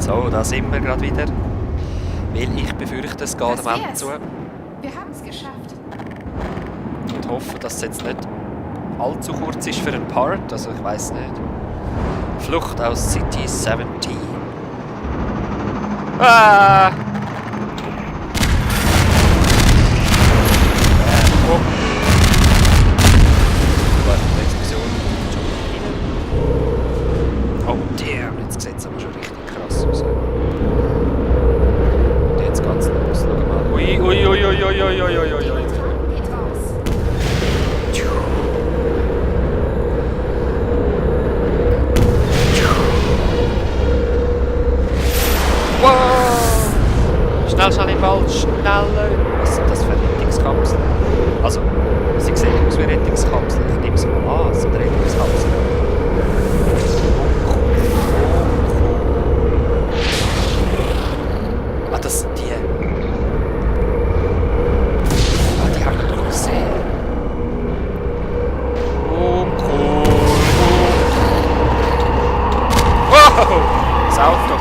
So, da sind wir gerade wieder. Weil ich befürchte, es geht Das am Ende wär's. zu. Wir haben es geschafft. Und hoffe, dass es jetzt nicht allzu kurz ist für einen Part. Also ich weiß nicht. Flucht aus City 17. Ah! Oh. Gut, die Explosion schon rein. Oh damn, jetzt sieht es aber schon richtig krass aus. Und jetzt geht's los. Schau mal. Ui, ui, ui, ui, ui, ui, ui, ui, ui. Geht raus. Wow! Schnell, schnell im Wald, schneller! Was sind das für Rettungskapseln? Also, sie sehen aus wie Rettungskapseln. Ich nehme sie mal an, es sind Rettungskapseln. Ah, das sind die. Ah, die haben wir doch gesehen. Oh, cool. Wow! Das Auto.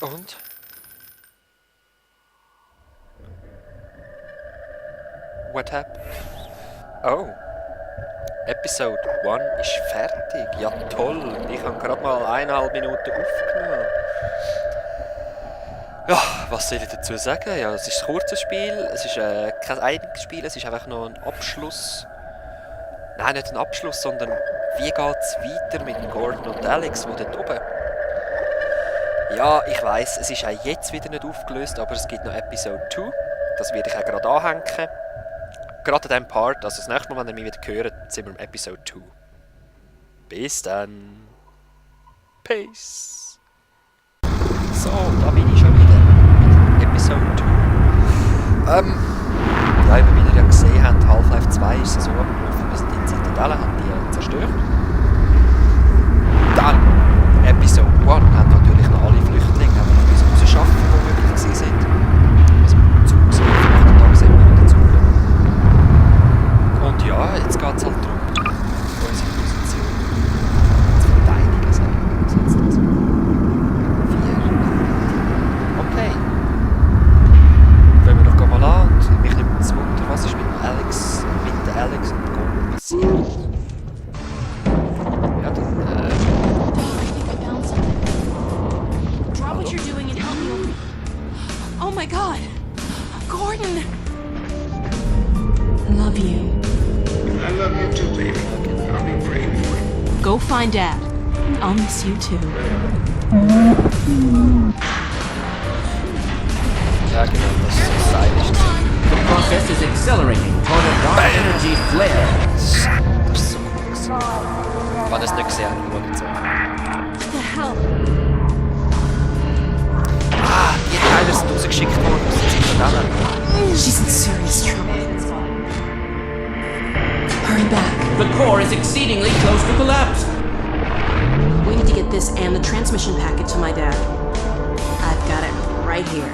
Und? What happened? Oh. Episode 1 ist fertig. Ja toll. Ich habe gerade mal 1,5 Minuten aufgenommen. Ja, was soll ich dazu sagen? Ja, es ist ein kurzes Spiel. Es ist kein einiges Spiel. Es ist einfach noch ein Abschluss. Nein, nicht ein Abschluss, sondern wie geht es weiter mit Gordon und Alex, die dort oben? Ja, ich weiss, es ist auch jetzt wieder nicht aufgelöst, aber es gibt noch Episode 2. Das werde ich auch gerade anhängen. Gerade an diesem Part, also das nächste Mal, wenn ihr mich wieder hört, sind wir im Episode 2. Bis dann. Peace. So, da bin ich schon wieder mit Episode 2. Ja, wie wir wieder ja gesehen haben, Half-Life 2 ist so abgelaufen, wir sind in Zitadelle, haben die zerstört. Dann, Episode 1 haben natürlich noch alle Flüchtlinge noch etwas rausschaffen, die möglich gewesen sind. Also Zug sind wir da sind wir dazu. Und ja, jetzt geht es halt darum, unsere Position zu verteidigen, sagen wir. Was heißt das? 4. Okay. Fangen wir doch mal an. Und mich nimmt es Wunder, was ist mit der Alex und Gordon passiert. Ja, dann, I think I found something. Drop what you're doing and help me over. Oh my god! Gordon! Love you. I love you too, baby. I'll be praying for you. Go find Dad. I'll miss you too. ja genau, das ist so stylisch. The process is accelerating toward a dark energy flare. Das ist so cool gewesen. Ich habe das nicht gesehen, schauen jetzt an. What the hell? Ah, die Teile sind rausgeschickt worden aus der Zitadelle. She's in serious trouble. Hurry back. The core is exceedingly close to collapse. We need to get this and the transmission packet to my dad. I've got it right here.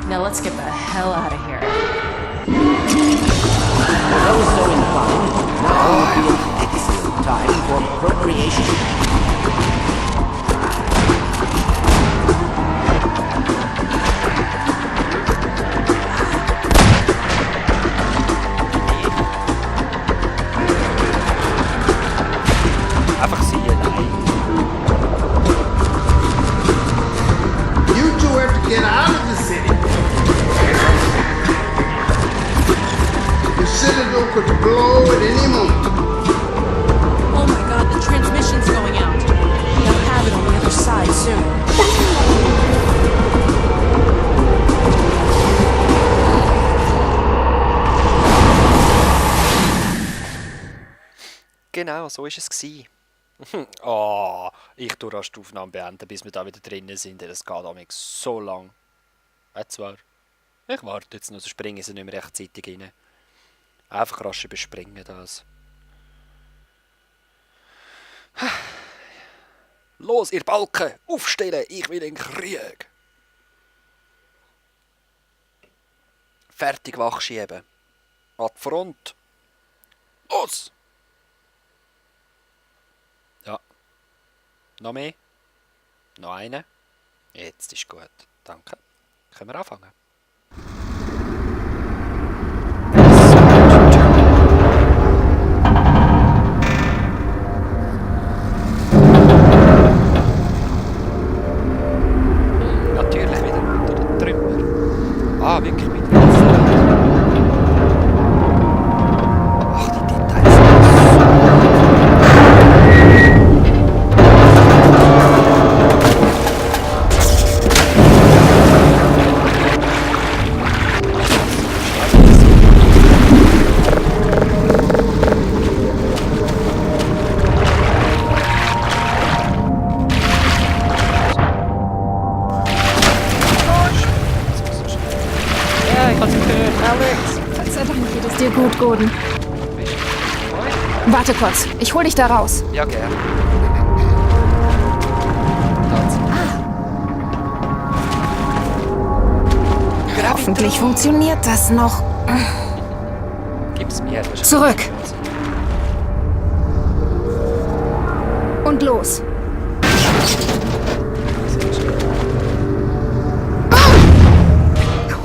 Now let's get the hell out of here. For those so inclined, now would be an excellent time for procreation. Einfach sie allein. You two have to get out of the city. The citadel could blow at any moment. Oh my god, the transmission's going out. They'll have it on the other side soon. Genau, so war es gewesen. Oh, ich tue rasch die Aufnahme beenden, bis wir da wieder drinnen sind. Das geht amigs so lang. Zwar. Ich warte jetzt noch, so springen sie nicht mehr rechtzeitig rein. Einfach rasch überspringen das. Los, ihr Balken! Aufstellen! Ich will in Krieg! Fertig wachschieben! An die Front! Los! Noch mehr? Noch eine? Jetzt ist gut. Danke. Können wir anfangen? Natürlich wieder unter den Trümmer. Ah, wirklich mit Ach, die Details sind Ja, ich hab's gehört, Alex. Gott sei Dank geht es dir gut, Gordon. Bist du neu? Warte kurz, ich hol dich da raus. Ja, gern. Tatsache. Hoffentlich funktioniert das noch. Gib's mir. das ist- Zurück. Und los.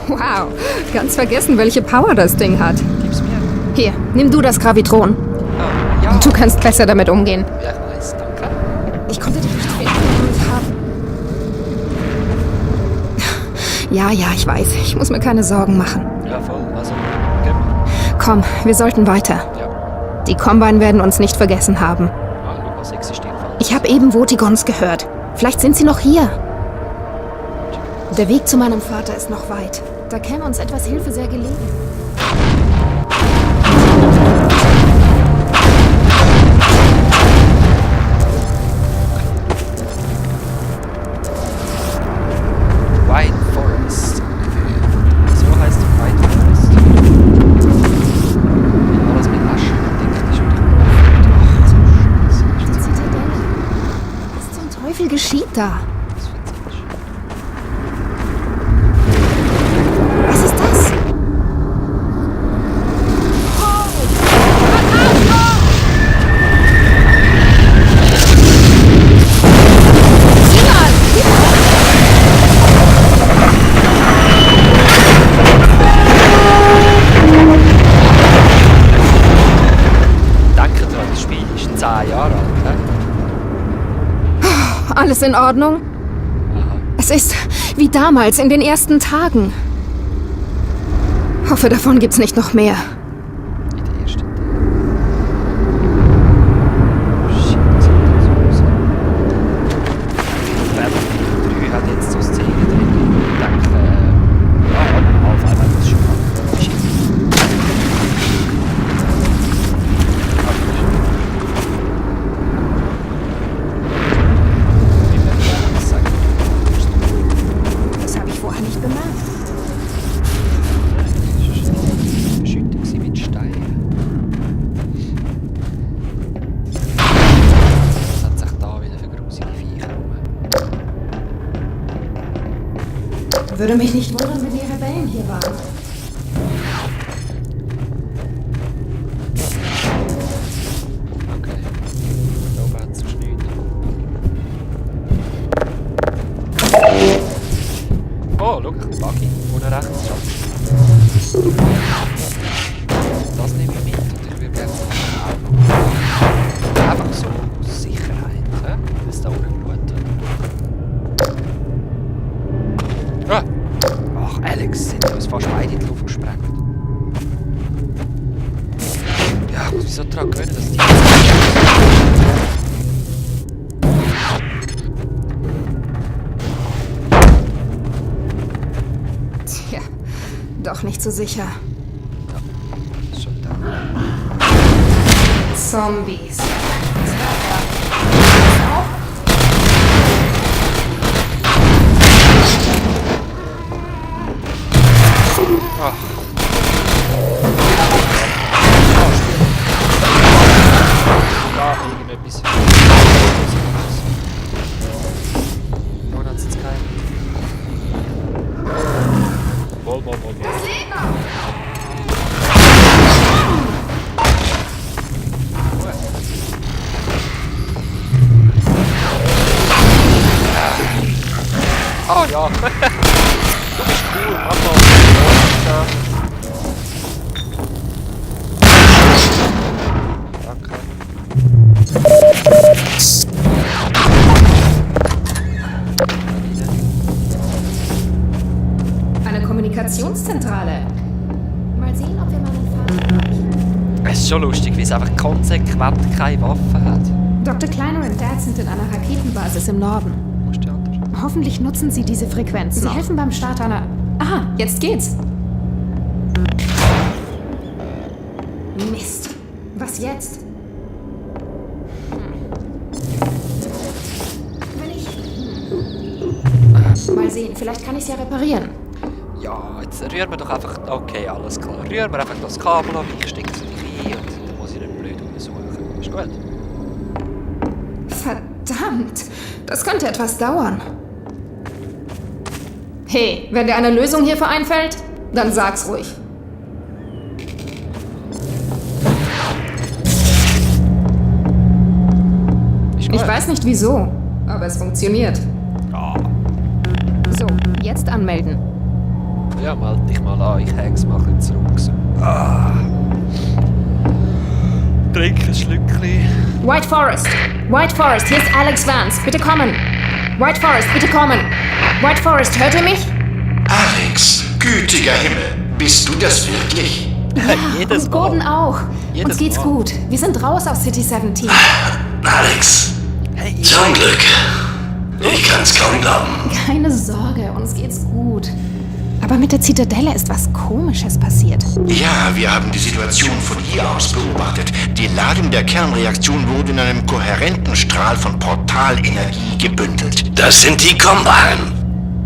Wow, ganz vergessen, welche Power das Ding hat. Gib's mir. Hier, nimm du das Gravitron. Oh, ja. Du kannst besser damit umgehen. Ja, ich weiß, danke. Ich konnte dich nicht finden und haben... Ja, ich weiß. Ich muss mir keine Sorgen machen. Ja, voll. Also, gehen wir. Komm, wir sollten weiter. Ja. Die Combine werden uns nicht vergessen haben. Ah, schau, was existiert. Ich habe eben Votigons gehört. Vielleicht sind sie noch hier. Der Weg zu meinem Vater ist noch weit. Da käme uns etwas Hilfe sehr gelegen. White Forest. So heißt die White Forest. Alles mit Asche bedeckt ist und ach, so scheiße. Die Zitadelle. Was zum Teufel geschieht da? Das verzieht sich. Was ist das? Danke dran, das Spiel ist 10 Jahre alt. He? Alles in Ordnung? Es ist wie damals in den ersten Tagen. Hoffe, davon gibt's nicht noch mehr. In der ersten Tag. Shit, was hat das los? Battlefield 3 hat jetzt so Szenen drin. Ich denke, ja, auf einmal das schon mal. Shit. Wie man das sagt. Das habe ich vorher nicht bemerkt. Schüttung sie mit Steinen. Was hat sich da wieder für grusige Viecher rum? Würde mich nicht wundern, wenn die Rebellen hier waren. Okay. Da oben hat es geschnitten. Oh, schau, ein Buggy. Ohne rechts schaut. Das nehme ich mit und ich würde gerne einfach so aus Sicherheit, wenn es da unten blutet. Ah! Ach, Alex, sind uns fast beide in die Luft gesprengt. Ja, ich muss mich so daran gewöhnen, dass die... Tja, doch nicht so sicher. Das ist schon da. Zombies. Ach. Ja, irgendetwas. Nun hat es jetzt keinen. Wohl. Oh ja. Du bist cool, mach mal. Danke. Eine Kommunikationszentrale. Mal sehen, ob wir meinen Vater erreichen. Es ist schon lustig, wie es einfach konsequent keine Waffe hat. Dr. Kleiner und Dad sind in einer Raketenbasis im Norden. Wo ist der andere? Hoffentlich nutzen sie diese Frequenzen. Sie helfen beim Start einer... Aha, jetzt geht's. Mist. Was jetzt? Wenn ich... Mal sehen, vielleicht kann ich es ja reparieren. Ja, jetzt rühren wir doch einfach... Okay, alles klar. Rühren wir einfach das Kabel ab, ich stecke es in die rein und dann muss ich nicht blöd untersuchen. Ist gut? Verdammt, das könnte etwas dauern. Hey, wenn dir eine Lösung hierfür einfällt, dann sag's ruhig. Ist gut? Ich weiß nicht wieso, aber es funktioniert. Ja. So, jetzt anmelden. Ja, melde dich mal an, ich häng's mal ein bisschen zurück. So. Trink ein Schlückchen. White Forest, hier ist Alex Vance, bitte kommen. White Forest, bitte kommen. White Forest, hört ihr mich? Alex, gütiger Himmel, bist du das wirklich? Jedes Und Gordon Mal. auch. Jedes Uns geht's Mal. gut. Wir sind raus aus City 17. Alex, Hey, zum Glück. Ich kann's kaum glauben. Keine Sorge, uns geht's gut. Aber mit der Zitadelle ist was Komisches passiert. Ja, wir haben die Situation von hier aus beobachtet. Die Ladung der Kernreaktion wurde in einem kohärenten Strahl von Portalenergie gebündelt. Das sind die Combine.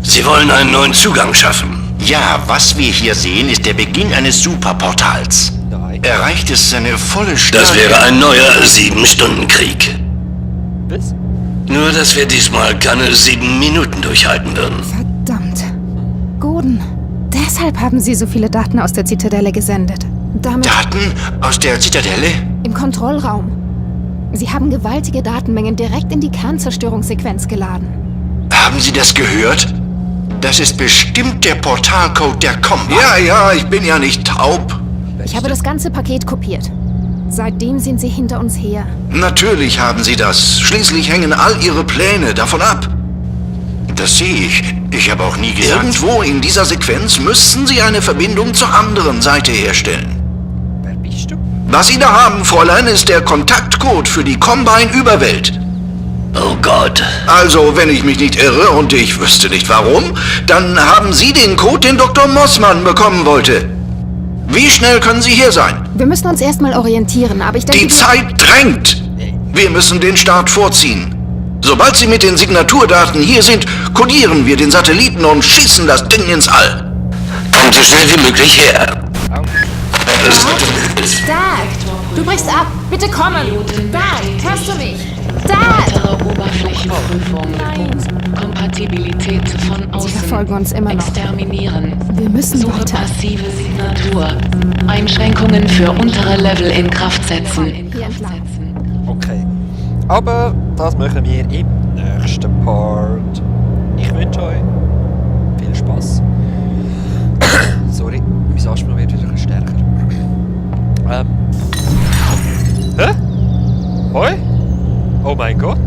Sie wollen einen neuen Zugang schaffen. Ja, was wir hier sehen, ist der Beginn eines Superportals. Nein. Erreicht es seine volle Stärke... Das wäre ein neuer 7-Stunden-Krieg. Was? Nur, dass wir diesmal keine 7 Minuten durchhalten würden. Verdammt. Gordon, deshalb haben sie so viele Daten aus der Zitadelle gesendet. Damit Daten aus der Zitadelle? im Kontrollraum. Sie haben gewaltige Datenmengen direkt in die Kernzerstörungssequenz geladen. Haben Sie das gehört? Das ist bestimmt der Portalcode der Combine. Ja, ich bin ja nicht taub. Ich habe das ganze Paket kopiert. Seitdem sind sie hinter uns her. Natürlich haben Sie das. Schließlich hängen all Ihre Pläne davon ab. Das sehe ich. Ich habe auch nie gesagt... Irgendwo in dieser Sequenz müssten Sie eine Verbindung zur anderen Seite herstellen. Wer bist du? Was Sie da haben, Fräulein, ist der Kontaktcode für die Combine-Überwelt. Oh Gott. Also, wenn ich mich nicht irre, und ich wüsste nicht warum, dann haben Sie den Code, den Dr. Mossmann bekommen wollte. Wie schnell können Sie hier sein? Wir müssen uns erstmal orientieren, aber ich denke... Die Zeit drängt. Wir müssen den Start vorziehen. Sobald Sie mit den Signaturdaten hier sind, kodieren wir den Satelliten und schießen das Ding ins All. Kommt so schnell wie möglich her. Dad, du brichst ab. Bitte kommen. Dad, hörst du mich? Dad! Weitere Oberflächenprüfung. Kompatibilität von außen. Sie verfolgen uns immer noch. Exterminieren. Wir müssen Suche weiter. passive Signatur. Einschränkungen für untere Level in Kraft setzen. Hier entlang. Okay. Aber das machen wir im nächsten Part. Ich wünsche euch viel Spaß. Sorry, mein Asthma wird wieder stärker. Hä? Hoi? Oh mein Gott.